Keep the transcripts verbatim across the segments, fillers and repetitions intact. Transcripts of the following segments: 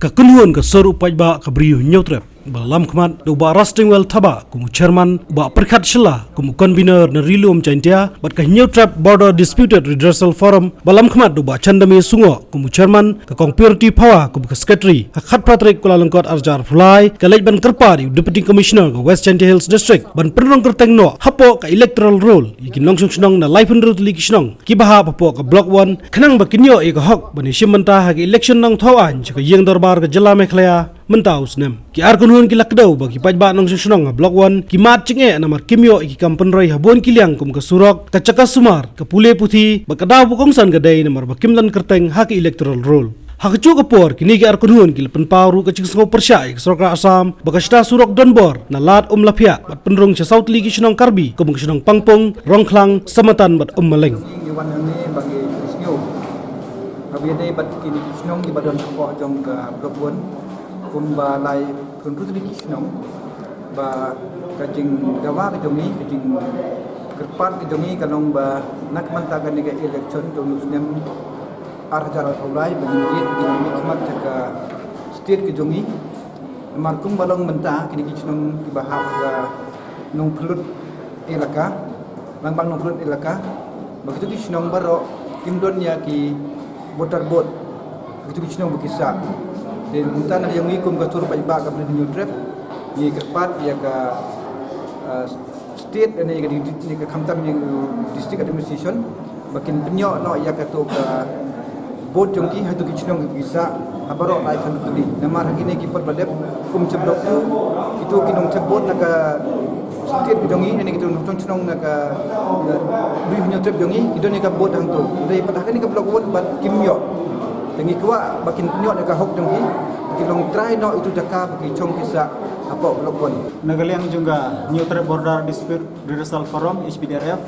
Ka kynhun ka sur u paidbah ka Bri u Hynñiewtrep ba la lam khmat da u Bah Rastingwell Thabah kum u chairman, u Bah Pyrkhat Shylla kum u convener na Ri Lum Jaintia bad ka Hynñiewtrep Border Disputed Redressal Forum ba la lam khmat da u Bah Chandame Sungoh kum u chairman, ka Kong Purity Phawa kum ka secretary. Ha khatphra tarik Kyllalyngkot arhajar arphew lai ka leit ban kyrpad ïa u Deputy Commissioner ka West Jaintia Hills District ban pynrung kyrteng noh hapoh ka electoral roll ïa ki nongshong shnong na laiphew hynriew tylli ki shnong kiba hap hapoh ka Block One, khnang ba kin ïoh ïa ka hok ban ïashim bynta ha ka election nongthaw aiñ sha ka ïing dorbar ka jylla Meghalaya mynta u snem. Ki ar kynhun ki la kdew ba ki paidbah nongshong shnong ha Block One ki mad jingeh namar kim ïoh ïa ki kam pynroi ha bun ki liang kum ka surok, ka jaka sumar, ka pule puthi bad ka daw ba kongsan ka dei namar ba kim don kyrteng ha ka electoral roll. Ha kajuh ka por kine ki ar kynhun ki la pynpaw ruh ka jingsngew pyrshah ïa ka sorkar Assam ba ka shata surok donbor na Lad Umlaphiah bad pynrung sha saw tylli ki shnong Karbi kum ka shnong Pangpung, Rongkhlang, Samatan bad Ummaleng. Ngi wan hangne ba ngi sngew ba ïadei bad kine ki shnong kiba don hapoh jong ka Block One kumba laiphew hynriew tylli ki shnong, ba ka jingdawa ka jong ngi, ka jingkyrpad ka jong ngi ka long ba na ka bynta kane ka election jong u snem arhajar arphew lai ba ngin jied, ba ngin mihkhmat sha ka state ka jong ngi. Namar kumba long mynta kine ki shnong kiba hap ha ka Nongphyllut Elaka, Rangbah Nongphyllut Elaka, ba kito ki shnong baroh kim don ïa ki voter board, kito ki shnong ba ki sah. Te mynta na ïa ngi kum ka sur paidbah ka Bri u Hynñiewtrep, ngi kyrpad ïa ka, ah, state ne ka di-, ne ka khamtam ïa ka district administration ba kin pynïoh noh ïa kato ka vote jong ki ha kito ki shnong ki sah ha baroh laiphew hynriew tylli. Namar ha kine ki por ba la dep kum sha Block Two, kito ki nongthep vote na ka state ka jong ngi ne kito ki nongshong shnong na ka, na Bri u Hynñiewtrep jong ngi, ki don ïa ka vote hangto. Hynrei pat ha kane ka Block One pat kim ïoh. Te ngi kwah ba kin pynïoh ïa ka hok jong ki, ba ki long trai noh ïa itu jaka ba ki shong ki sah hapoh Block One. Na ka liang jong ka Hynñiewtrep Border Dispute Redressal Forum, H B D R F,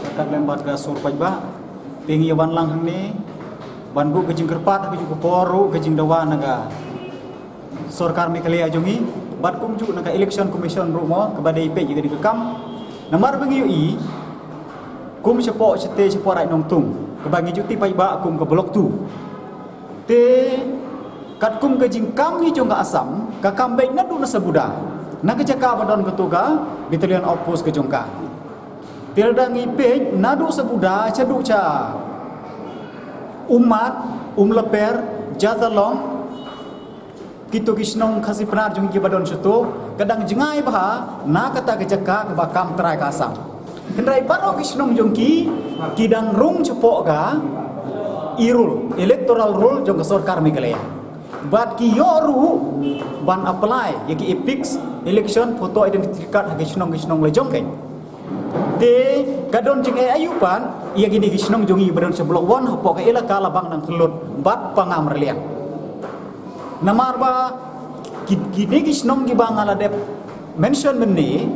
ryngkat lem bad ka sur paidbah, te ngi ïa wan lang hangne ban buh ka jingkyrpad ha kajuh ka por ruh ka jingdawa na ka sorkar Meghalaya jong ngi bad kumjuh na ka Election Commission ruh mo kaba dei peit ïa kane ka kam. Namar ba ngi ïohi kum shapoh shatei shapoh Raid Nongtung kaba ngi ju tip paidbah kum ka Block Two. Te katkum ka jingkam hi jong ka Assam, ka kam beit naduh na Sabuda, na ka jaka ba don kato ka Battalion Outpost ka jong ka. Te lada ngi peit naduh Sabuda shaduh sha Ummat, Umlaper, Jatalong, kito ki shnong Khasi Pnar jong ngi kiba don shato, ka dang jngai bha na kata ka jaka kaba kam trai ka Assam. Hynrei baroh ki shnong jong ki, ki dang rung shapoh ka e-roll, electoral roll jong ka sorkar Meghalaya. Bad ki ïoh ruh ban apply ïa ki EPIC election photo identity card ha ki shnong ki shnong la jong ki. Te ka don jingeh aïu pat ïa kine ki shnong jong ngi ba don sha Block One hapoh ka Elaka Labang Nangkhyllut bad Pangamrliang. Namar ba ki, kine ki shnong kiba nga la dep mention mynne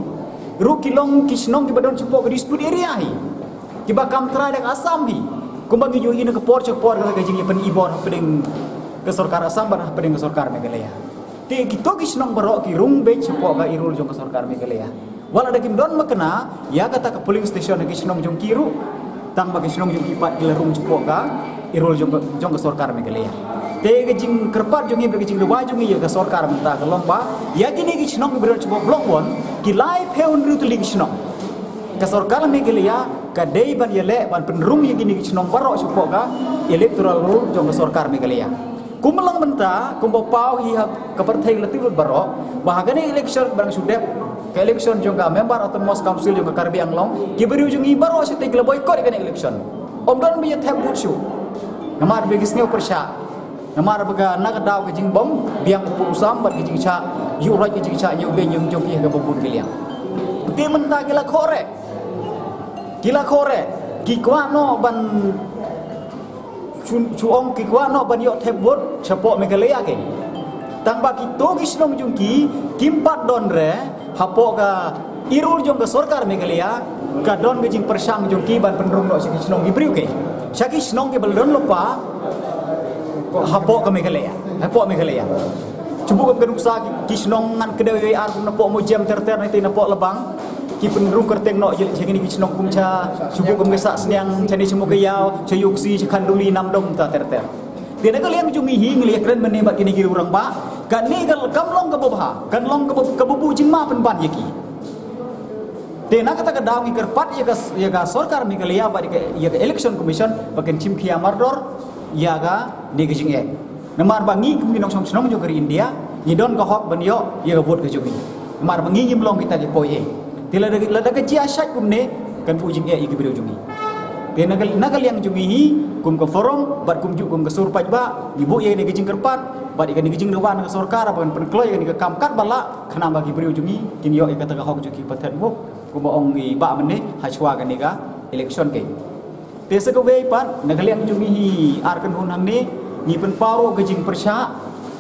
ruh ki long ki shnong kiba don shapoh ka dispute area hi, kiba kam trai da ka Assam hi. Kumba ngi ïohi na ka por sha por ka jingïapyni bor hapdeng ka sorkar Assam bad hapdeng ka sorkar Meghalaya. Te kito ki shnong baroh ki rung beit shapoh ka e-roll jong ka sorkar Meghalaya. Wat la da kim don makna ïa kata ka polling station ha ki shnong jong ki ruh, tang ba ki shnong jong ki pat ki la rung shapoh ka e-roll jong ka, jong ka sorkar Meghalaya. Te ka jingkyrpad jong ngi bad ka jingdawa jong ngi ïa ka sorkar mynta ka long ba ïa kine ki shnong kiba don shapoh Block One, ki laiphew hynriew tylli ki shnong, ka sorkar Meghalaya ka dei ban ïaleh ban pynrung ïa kine ki shnong baroh shapoh ka electoral roll jong ka sorkar Meghalaya. Kumba long mynta, kumba paw hi ha ka pyrthei la tilut baroh, ba ha kane election ba dang shu dep, ka election jong ka Member Autonomous Council jong ka Karbi Anglong, ki briew jong ngi baroh shatei ki la boycott ïa kane election. Ym don ba ïa thep vote shuh. Namar ba ki sngew pyrshah. Namar ba ka na ka daw ka jingbym biang u pud u sam bad ka jingshah ïuh roi, ka jingshah ñiewbeiñ jong ki ha kaba bun ki liang. Te mynta ki la khohreh. Ki la khohreh. Ki kwah noh ban shu, shu ong ki kwah noh ban ïoh thep vote shapoh Meghalaya ki. Tang ba kito ki shnong jong ki kim pat don re hapoh ka e-roll jong ka sorkar Meghalaya, ka don ka jingpyrshang jong ki ban pynrung noh sha ki shnong ki briew ki, sha ki shnong kiba la don lypa hapoh ka Meghalaya, hapoh Meghalaya. Shu buh kum ka nuksa ki, ki shnong ngan kdew wei ar kum napoh Mojem ter ter, nangta napoh Labang. Ki pynrung kyrteng noh ïa kine ki shnong kum sha, shu buh kum ka Sahsniang, sha ne sha Mowkaiaw, sha Iooksi, sha Khanduli, Namdong, ta ter ter. Te na ka liang jong ngi hi ngi la ïakren mynne bad kine ki rangbah, kane ka kam long kaba bha, kan long kaba, kaba buh jingma pynban ïa ki. Te na kata ka daw ngi kyrpad ïa ka, ïa ka sorkar Meghalaya bad ïa ka, ïa ka Election Commission ba kin shim khia mardor ïa kane ka jingeh. Namar ba ngi kum ki nongshong shnong jong ka ri India ngi don ka hok ban ïoh ïa ka vote ka jong ngi. Namar ba ngi ngim long kita ki poi ei. Te lada, lada ka jia shait kumne kan buh jingeh ïa ki briew jong ngi. Te na ka, na ka liang jong ngi hi kum ka forum bad kumjuh kum ka sur paidbah ngi buh ïa kane ka jingkyrpad bad ïa kane ka jingdawa na ka sorkar ba kan pynkloi ïa kane ka kam katba lah khnang ba ki briew jong ngi kin ïoh ïa kata ka hok jong ki patherbuk. Kumba ong i bah mynne hashwa kane ka election keiñ. Te sa kawei pat na ka liang jong ngi hi ar kynhun hangne ngi pynpaw ruh ka jingpyrshah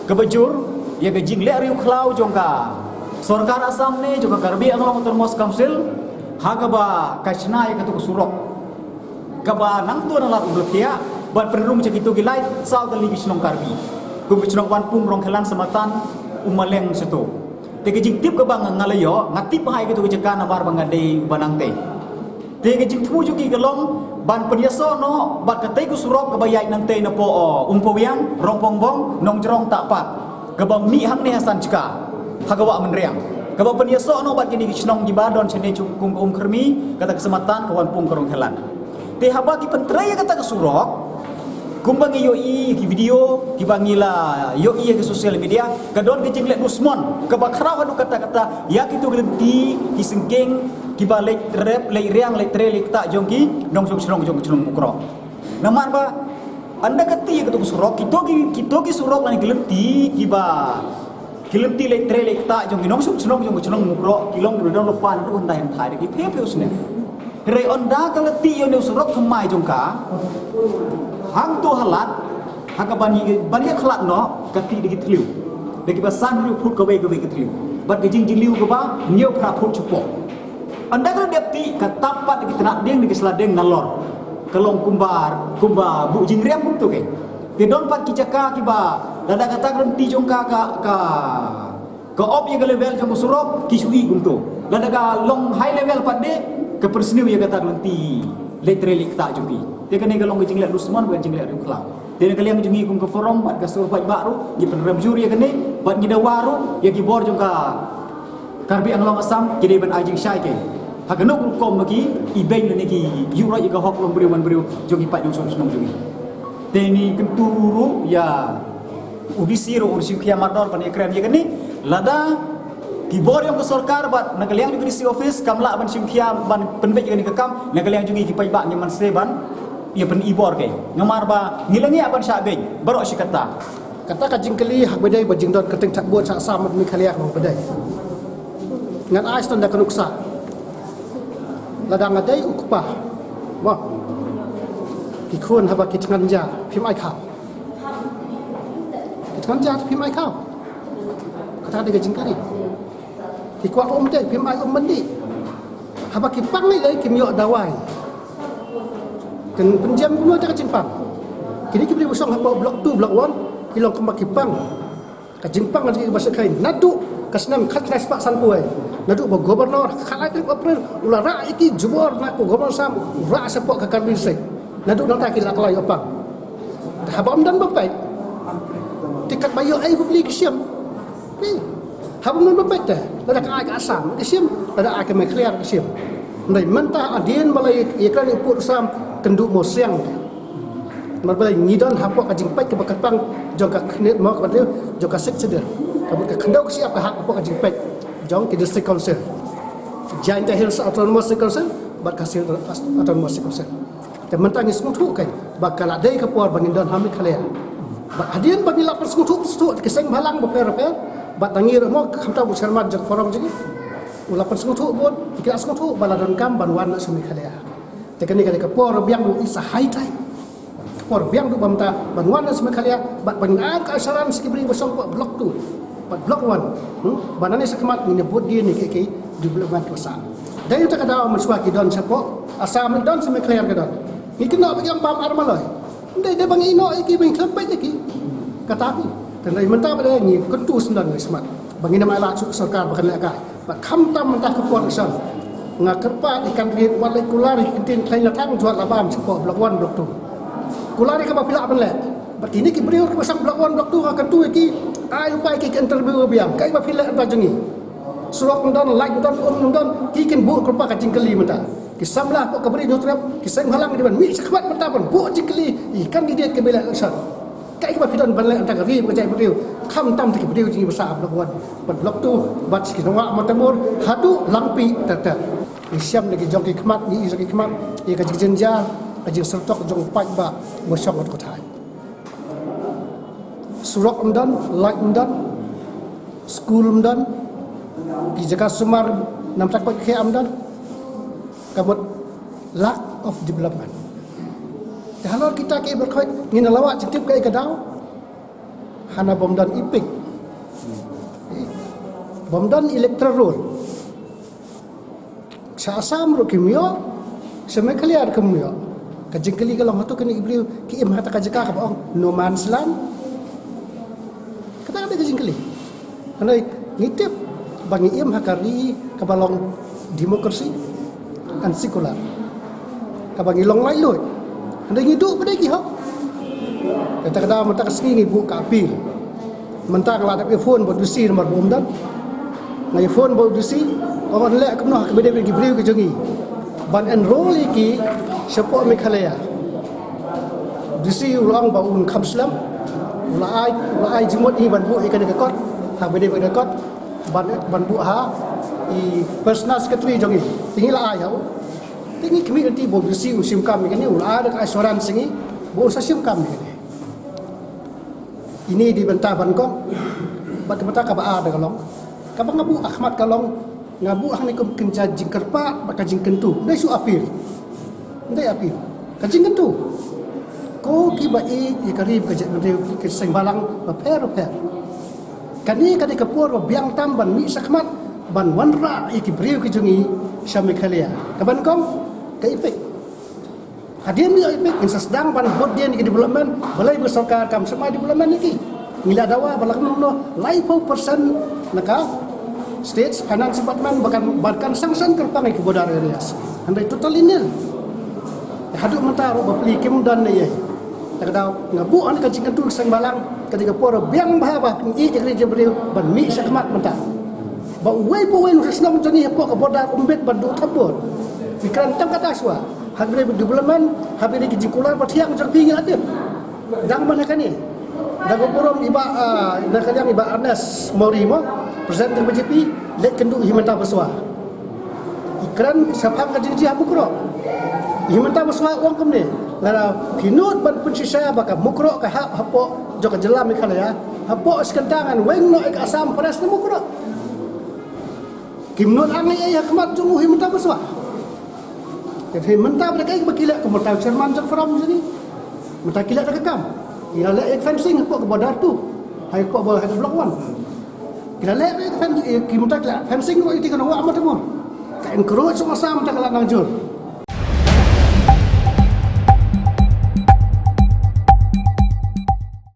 kaba jur ïa ka jingleh riewkhlaw jong ka sorkar Assam ne jong ka Karbi Anglong Autonomous Council ha kaba ka shna ïa katu ka surok kaba nangta na Lad Umlakhiah ban pynrung sha kitu ki lai saw tylli ki shnong Karbi kum ka shnong Wanpung, Rongkhelan, Samatan, Ummaleng sha tu. Te ka jingtip kaba nga, nga la ïoh, nga tip bha ïa katu ka jaka namar ba nga dei uba nangtei. Te ka jingthmu jong ki ka long ban pynïasoh noh bad katei ka surok kaba ïaid nangtei napoh Umpawiang, Rongpongbong, Nongjrong, Tahpat kaba mih hangne ha Sanjka ha ka Wah Mynriang kaba pynïasoh noh bad kine ki shnong kiba don shane kum ka Umkyrmi, kata ka Samatan, ka Wanpung, ka Rongkhelan. Te haba ki pyntrei ïa kata ka surok kumba ngi ïohi ki video kiba ngi la ïohi ha ki social media, ka don ka jingleh dusmon kaba khraw haduh katta katta ïa kitu ki lynti ki syngkien kiba leit rep, leit riang, leit trei, leit ktah jong ki nongshong shnong jong ka shnong Mukroh. Namar ba ynda ka ti ïa kitu ki surok, kitu ki, kitu ki surok lane ki lynti kiba, ki lynti leit trei, leit ktah jong ki nongshong shnong jong ka shnong Mukroh ki long kiba don lypa naduh hyndai hynthai da ki phew phew snem. Hynrei ynda ka la ti ïa une u surok thymmai jong ka, hangto ha Lad, ha ka ban ïa, ban ïa khlad noh, ka ti da ki thliew, da kiba san hynriew phut kawei kawei ka thliew, bad ka jingjylliew kaba hynñiew phra phut shapoh. Ynda ka la dep ti ka tap pat da ki tnat dieng da ki sla dieng nalor. Ka long kumba, kumba buh jingriam kumto keiñ. Te don pat ki jaka kiba lada kata ka lynti jong ka, ka, ka Ka op ïa ka level jong ka surok ki shu ïeh kumto. Lada ka long high level pat de ka pynsniew ïa kata ka lynti leit trei leit ktah jong ki. Te kane ka long ka jingleh dusmon bad ka jingleh riewkhlaw. Te na ka liang jong ngi kum ka forum bad ka sur paidbah ruh ngi pynrem jur ïa kane bad ngi dawa ruh ïa ki bor jong ka Karbi Anglong Assam ki dei ban ai jingshai keiñ ha kano ka rukom ba ki ibeiñ lane ki ïuhroit ïa ka hok long briew man briew jong ki paid nongshong shnong jong ngi. Te ngi kyntu ruh ïa u D C ruh un shim khia mardor ban ïakren ïa kane. Lada ki bor jong ka sorkar bad na ka liang jong ka D C office kam lah ban shim khia ban pynbeit ïa kane ka kam, na ka liang jong ngi ki paidbah ngim banse ban ïa pyni bor keiñ. Namar ba ngi la ngiah ban shah beiñ baroh shi katta. Kata ka jingkylli ha kaba dei ba jingdon ka teng chatbut sha Assam bad Meghalaya ha kaba dei. Ngan ai sdang da ka nuksa. Lada nga dei u kpa, mo, ki khun haba ki thngan ja phim ai khaw. Ki thngan ja phim ai khaw. Kata dei ka jingkylli. Ki kwah um te phim ai um mandi. Haba ki pang lei lei kim ïoh dawai. Kan pynjem kumno te ka jingpang. Kine ki briew ba shong hapoh block two, block one ki long kumba ki pang. Ka jingpang ka jingpang ba shah khein naduh ka snem khatkhyndai spah sanphew. Naduh ba governor khatlai tarik April u la rah ïa ki jubor na ka governor sam u rah shapoh ka Karbi District. Naduh nangta ki la kylla ïoh pang. Te haba ym don ba peit te katba ïoh ei hapli ki shim. Te haba ym don ba peit te lada ka ai ka Assam ki shim, lada ai ka Meghalaya ki shim. Hynrei mynta hadien ba la ïa, ïakren ïa u pud u sam kan duh mawsiang te. Namar balei ngi don hapoh ka jingpeit kaba kyrpang jong ka khyndiat mo kaba dei jong ka Sixth Schedule. Ka mut ka khyndew ka shyiap ka hap hapoh ka jingpeit jong ki District Council. Jaintia Hills Autonomous District Council bad ka Khasi Hills Autonomous District Council. Te mynta ngi sngewthuh keiñ ba ka la dei ka por ba ngin don ha Meghalaya. Bad hadien ba ngi la pynsngewthuh, pynsngewthuh ki seng bhalang bapher bapher bad ngi ruh mo khamtam u chairman jong ka forum jong ngi u la pynsngewthuh bun, te ki la sngewthuh ba la donkam ban wan noh sha Meghalaya. Te kane ka dei ka por biang duh, it's a high time. Ka por biang duh ba mynta ban wan noh sha Meghalaya bad ban ai ka assurance sha ki briew ba shong hapoh block two bad block one. Hmm? Ba nangne shakhmat ngin ïa bud ïa kine ki development ba sah. Dei ïa kata ka daw mynshuwa ki don shapoh Assam ruh don, sha Meghalaya ruh ka don. Ngi kynnoh ba ki ong bam ar maloi. Ym dei, dei ba ngi ïehnoh ïa ki, ba ngi khlem peit ïa ki. Kata phi. Te hynrei mynta ba dei ngi kyntu syndon ngi smat ba ngin ym ailad shuh ka sorkar ba kan lehkai. Bad khamtam mynta ka por election nga kyrpad ïa ki candidate wat leit kular ïa ki kyntien khlaiñ la thang, jwat la bam shapoh block one, block two. Kular ïa kaba phi lah ban leh. Kine ki briew kiba sah block one, block two, ha kyntu ïa ki, ai lypa ïa ki, ki interview biang, kaei ba phi leh hangta jong ngi. Surok ym don, light ym don, um ym don, ki kin buh kyrpad ka jingkylli mynta. Ki samla hapoh ka Bri Hynñiewtrep, ki seng bhalang ki dei ban mih shakhmat mynta ban buh jingkylli ïa ki candidate kiba ïaleh election. Kaei kaba phi don ban leh hangta ka ri bad ka jaitbynriew, khamtam ïa ki briew jong ngi ba sah ha block one bad block two, bad sha ki nongbah Mawtymur haduh Langpih ter ter. Ngi shem da ki jong ki khmat, ngi i jong ki khmat ïa ka jingjynjar, ka jingsyrtok jong u paidbah ba shong ha ka thaiñ. Surok ym don, light ym don, skul ym don, ki jaka sumar namar ka koit ka khiah ym don. Ka mut lack of development. Te halor kita ki bad khoit ngin ïa lawah jingtip kaei ka daw. Hana bym don EPIC, bym don electoral roll. Sha Assam ruh kim ïoh, sha Meghalaya ruh kim ïoh. Ka jingkylli ka long, hato kine ki briew ki im ha kata ka jaka kaba ong no man's land? Kata ka dei ka jingkylli. Hynrei ngi tip ba ngi im ha ka ri kaba long democracy and secular, kaba ngi long laitluid. Hynrei ngi duh ba dei ki hok. Kata ka daw mynta ka sngi ngi buh ka appeal. Mynta nga la dep ïa phone bad u DC namar ba um don. Nga ïa phone bad u DC, ong yn leh kumno ha kaba dei bad ki briew ki jong ngi ban enroll ïa ki shapoh Meghalaya. U DC u la ong ba un kham slem. U la ai, u la ai jingmut ïa ngi ban buh ïa kane ka kot ha kaba dei bad ka kot, ban, ban buh ha i personal secretary jong ngi. Te ngi la ai ha u. Te ngi khmih lynti ba u DC un shim kam ïa kane, u la ai da ka assurance ïa ngi ba un sa shim kam ïa kane. Ine i dei bynta ban kong. Bad ka bynta kaba ar da ka long, kaba nga buh ha khmat ka long, nga buh hangne kum kynja jingkyrpad bad ka jingkyntu. Ym dei shu appeal. Ym dei appeal. Ka jingkyntu. Ko kiba ïeit ïa ka ri bad ka jaitbynriew, ki seng bhalang bapher bapher, kane ka dei ka por ba biang tam ban mih shakhmat ban wanrah ïa ki briew ki jong ngi sha Meghalaya. Kaban kong, ka EPIC. Hadien ïoh EPIC ngin sa sdang ban bud dien ïa ki development. Balei ba sorkar kam shym ai development ïa ki? Ngi la dawa ba la kumno kumno laiphew percent na ka State Finance Department ba kan, ba kan sanction kyrpang ïa ki border areas. Hynrei totally nil. Haduh mynta ruh bapli kim don ne ei. Te ka daw nga buh hangne ka jingkyntu ki seng bhalang, ka dei ka por biang bha ba ngi ïeit ïa ka ri jaitbynriew ban mih shakhmat mynta. Ba uwei pa uwei u nongshong shnong jong ngi hapoh ka border um bit ban duh thap vote. Ngi kren tang kata shuwa. Ha kaba ïadei bad development, ha kaba ïadei ki jingkular ba thiang jong phi ngi la tip. Dang ban ha kane, da ka burom i Bah, ah, na ka liang i Bah Ernest Mawrie mo, President jong ka BJP, leit kynduh hi mynta ba shuwa. I kren shaphang ka jingjia ha Mukroh. Hi mynta ba shuwa u ong kumne, lada phi nud ban pynshisha ba ka Mukroh ka hap hapoh jong ka jylla Meghalaya, hapoh shi kynta ngan weng noh ïa ka Assam Forest na Mukroh. Kim nud ang ei ei ha khmat jong u hi mynta ba shuwa. Te hi mynta ba da kaei ba ki leh, kum mynta u chairman jong forum jong ngi, mynta ki leh da ka kam. Ki la leh ïa ka fencing hapoh ka border two, ha hapoh ba ha ka block one. Ki la leh ïa ka fen-, ïa ki mynta ki leh fencing ruh ïa ki nongbah Mawtymur. Ka encroach sha Assam mynta ka la nang jur.